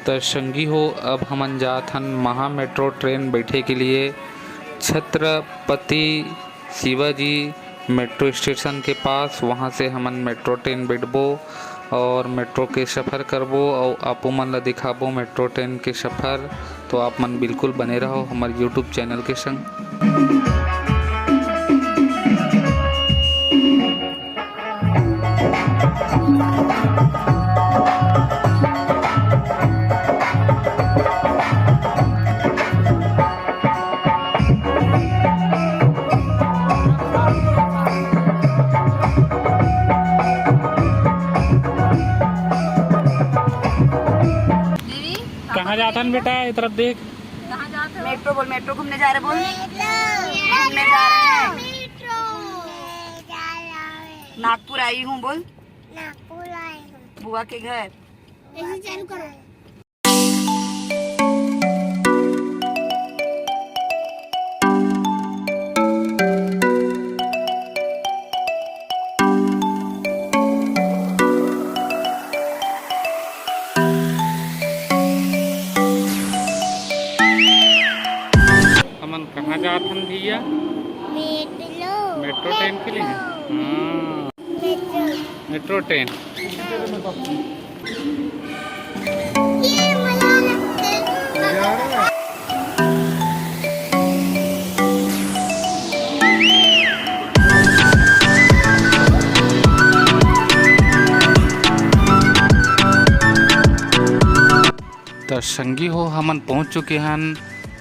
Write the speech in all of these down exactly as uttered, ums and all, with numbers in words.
त संगी हो, अब हमन जात हन महा मेट्रो ट्रेन बैठे के लिए छत्रपति शिवाजी मेट्रो स्टेशन के पास। वहाँ से हमन मेट्रो ट्रेन बैठबो और मेट्रो के सफ़र करबो और आपो मन ला दिखाबो मेट्रो ट्रेन के सफ़र। तो आप मन बिल्कुल बने रहो हमर YouTube चैनल के संग। दीदी, कहाँ जाथन बेटा? ये तरफ देख। कहाँ जात हो? मेट्रो बोल, मेट्रो घूमने जा रहे बोल। घूमने जा रहे हैं। नागपुर आई हूँ बोल। नागपुर आई हूँ। बुआ के घर। ऐसे चालू करो। हमन कहाँ जात हन भैया? मेट्रो। मेट्रो ट्रेन के लिए? हाँ। मेट्रो। Metro train. ये मजा लगता है। त संगी हो, हमन पहुंच चुके हन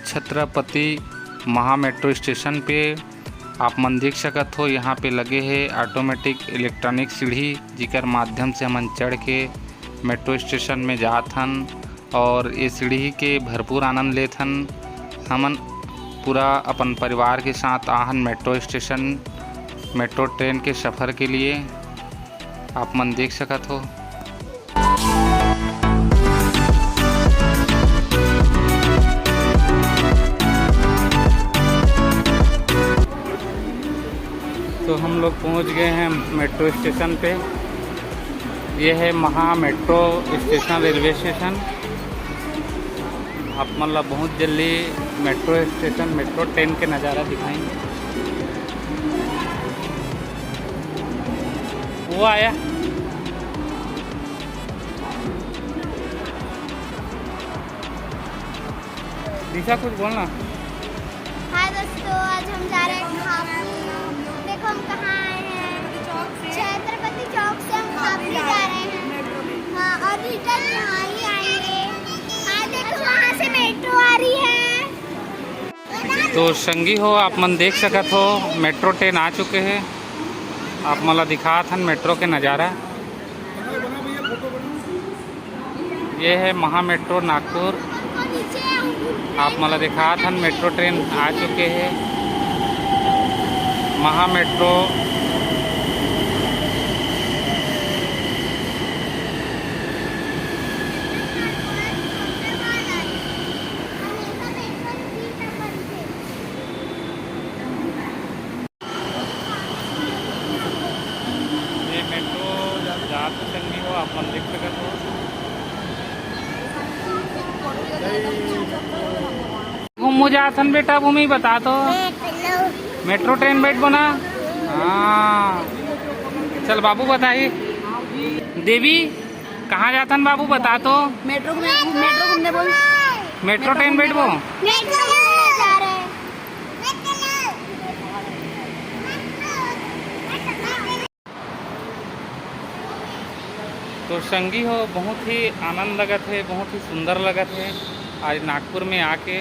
छत्रपति महा मेट्रो स्टेशन पे। आप मन देख सकत हो, यहाँ पे लगे हे ऑटोमेटिक इलेक्ट्रॉनिक सीढ़ी, जिकर माध्यम से हमन चढ़ के मेट्रो स्टेशन में जात हन और ये सीढ़ी के भरपूर आनंद लेत हन। हमन पूरा अपन परिवार के साथ आहन मेट्रो स्टेशन, मेट्रो ट्रेन के सफ़र के लिए। आप मन देख सकत हो। तो हम लोग पहुंच गए हैं मेट्रो स्टेशन पे। ये है महा मेट्रो स्टेशन, रेलवे स्टेशन। आप मन ला बहुत जल्दी मेट्रो स्टेशन, मेट्रो ट्रेन के नज़ारा दिखाएंगे। वो आया। दिशा, कुछ बोलना। हाय दोस्तों, आज हम जा रहे हैं खापू। देखो हम कहाँ आए हैं, छत्रपति चौक से हम खापू जा रहे हैं। हाँ, और रिटर्न यहाँ ही आएंगे। हाँ, देखो वहाँ से मेट्रो आ रही है। तो संगी हो, आप मन देख सकत हो, मेट्रो ट्रेन आ चुके हे। आप मन ला दिखात हन मेट्रो के नज़ारा। ये है महा मेट्रो नागपुर। आप मन ला दिखात हन, मेट्रो ट्रेन आ चुके हे। महा मेट्रो। ये मेट्रो जात संगी हो, आप मन देख सकत हो। घूमो जाथन बेटा, भूमि बता तो। मेट्रो। मेट्रो ट्रेन बैठबो ना? हाँ। चल बाबू बताही। देवी, कहाँ जाथन बाबू बता तो। मेट्रो में, मेट्रो घूमने बोल। Metro train बैठबो? मेट्रो में जा रहे हैं। तो संगी हो, बहुत ही आनंद लगत हे, बहुत ही सुंदर लगत हे आज नागपुर में आके।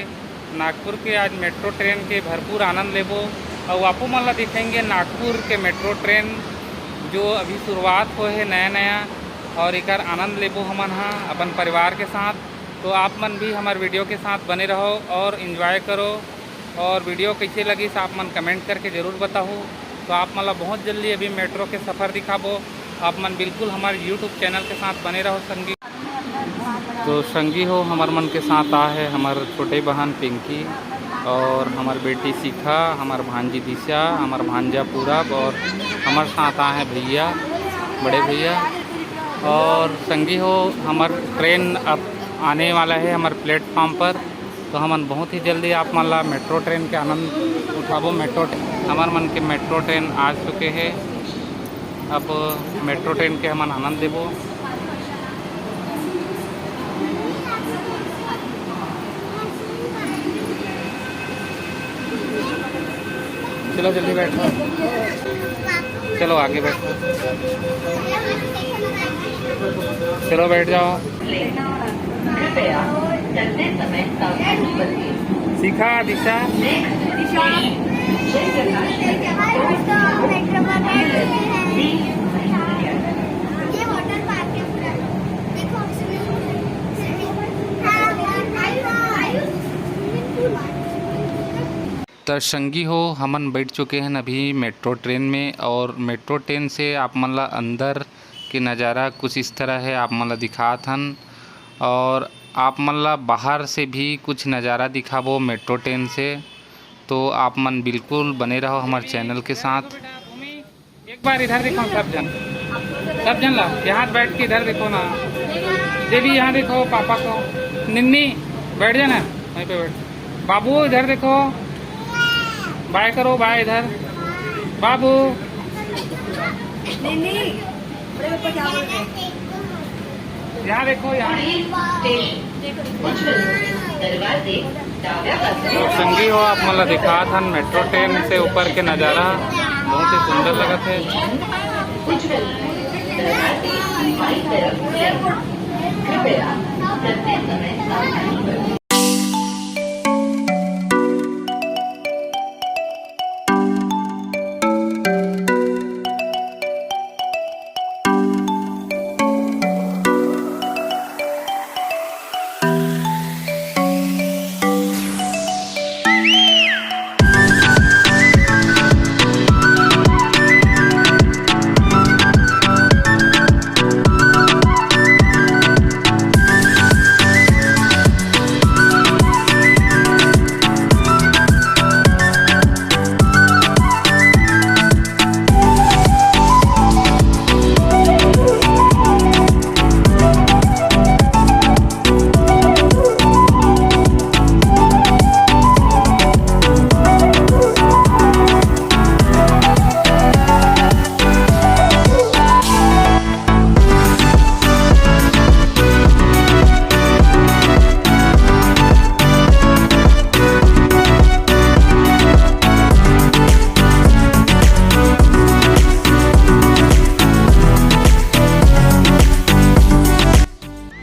नागपुर के आज मेट्रो ट्रेन के भरपूर आनंद लेबो। अउ आपो मन ला दिखाएंगे नागपुर के मेट्रो ट्रेन, जो अभी शुरुआत होए हे नया नया, और एकर आनंद लेबो हमन हा अपन परिवार के साथ। तो आप मन भी हमर वीडियो के साथ बने रहो और एंजॉय करो। और वीडियो कैसे लगिस आप मन कमेंट करके ज़रूर बताओ। तो आप मन ला बहुत जल्दी अभी मेट्रो के सफ़र दिखाबो। आप मन बिल्कुल हमर YouTube चैनल के साथ बने रहो संगी। तो संगी हो, हमर मन के साथ आ है हमर छोटे बहन पिंकी और हमर बेटी शिखा, हमर भांजी दिशा, हमर भांजा पूरब और हमर साथ आ है भैया, बड़े भैया। और संगी हो, हमर ट्रेन अब आने वाला है हमारे प्लेटफॉर्म पर। तो हमन बहुत ही जल्दी आप मन ला मेट्रो ट्रेन के आनंद उठाबो। मेट्रो, हमर मन के मेट्रो ट्रेन आ चुके हे। अब मेट्रो ट्रेन के हमन आनंद देबो। चलो जल्दी बैठो, चलो आगे बैठो, चलो बैठ जाओ। कृपया चलते समय सावधानी बरतें। शिखा, दिशा। त संगी हो, हमन बैठ चुके हन अभी मेट्रो ट्रेन में, और मेट्रो ट्रेन से आप मन ला अंदर के नज़ारा कुछ इस तरह है, आप मन ला दिखात हन। और आप मन ला बाहर से भी कुछ नज़ारा दिखाबो मेट्रो ट्रेन से, तो आप मन बिल्कुल बने रहो हमारे चैनल के साथ। एक बार इधर देखो सब जन, सब जन ला यहाँ बैठ के इधर देखो ना। देवी यहाँ देखो पापा को। निन्नी बैठ जाना वहीं पे बैठ। बाबू इधर देखो, बाय करो, बाय इधर। बाबू निन्नी, बड़े पापा क्या बोल रहे हैं? यहाँ देखो, यहाँ। तो संगी हो, आप मन ला दिखात हन मेट्रो ट्रेन से ऊपर के नज़ारा, बहुत ही सुंदर लगत है।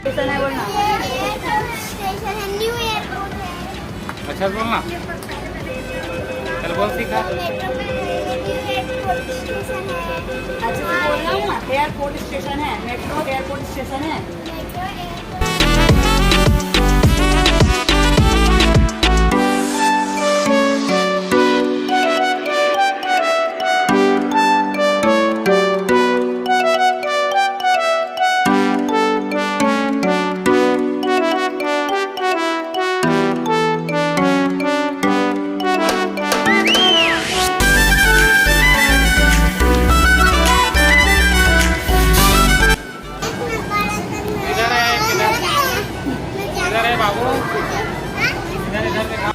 स्टेशन है बोलना। स्टेशन है, न्यू एयरपोर्ट है। अच्छा से बोलना। चल बोल सीखा। मेट्रो में न्यू एयरपोर्ट स्टेशन है। अच्छा से बोलना ना, एयरपोर्ट स्टेशन है, मेट्रो एयरपोर्ट स्टेशन है। Metro airport. इधर है, इधर। इधर है बाबू। इधर, इधर देखा।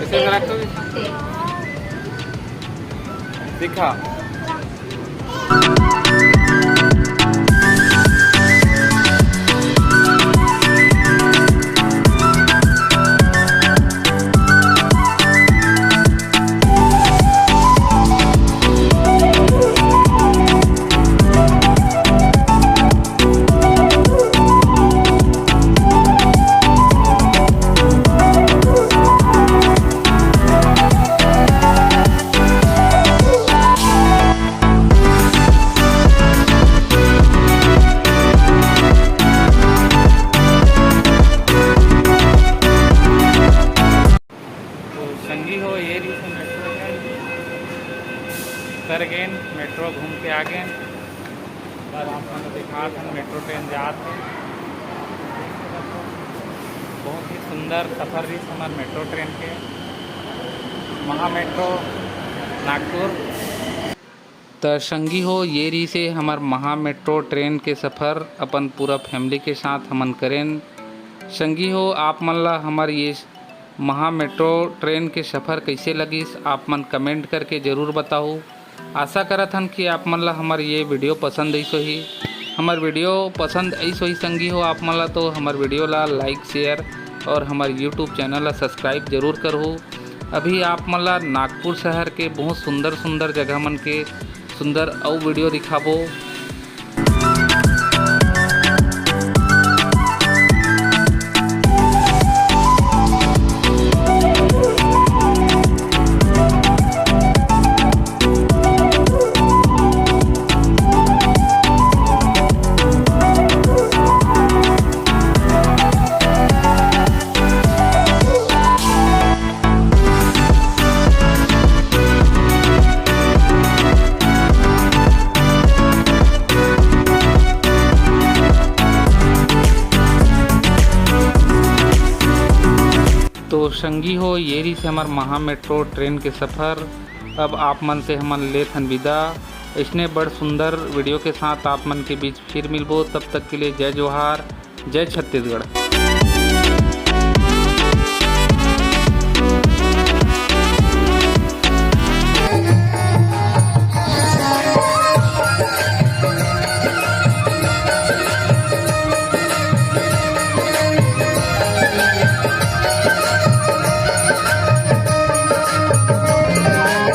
कैसे करा तो? दिखा। तो संगी हो, ये रहिस हे मेट्रो ट्रेन। उतर गेन, मेट्रो घूम के आ गेन। बस आप मन ल दिखात हन, मेट्रो ट्रेन जात हे। बहुत ही सुंदर सफर रहिस हमर मेट्रो ट्रेन के, महा मेट्रो नागपुर। त संगी हो, ये रहिस हे हमर महा मेट्रो ट्रेन के सफर, अपन पूरा फैमिली के साथ हमन करेन। संगी हो, आप मन ला हमर ये महा मेट्रो ट्रेन के सफर कइसे लगिस, आप मन कमेंट करके जरूर बताहू। आशा करत हन कि आप मन ला हमर ये वीडियो पसंद आइस होही। हमर वीडियो पसंद आइस होही संगी हो आप मन ला, तो हमर वीडियो ला लाइक, शेयर और हमर YouTube चैनल ला सब्सक्राइब जरूर करहू। अभी आप मन ला नागपुर शहर के बहुत सुंदर सुंदर जगह मन के सुंदर अउ वीडियो दिखाबो। तो संगी हो, ये रहिस हे हमर महा मेट्रो ट्रेन के सफर। अब आप मन से हमन लेथन विदा। इसने बड़ सुंदर वीडियो के साथ आप मन के बीच फिर मिलबो। तब तक के लिए जय जोहार, जय छत्तीसगढ़।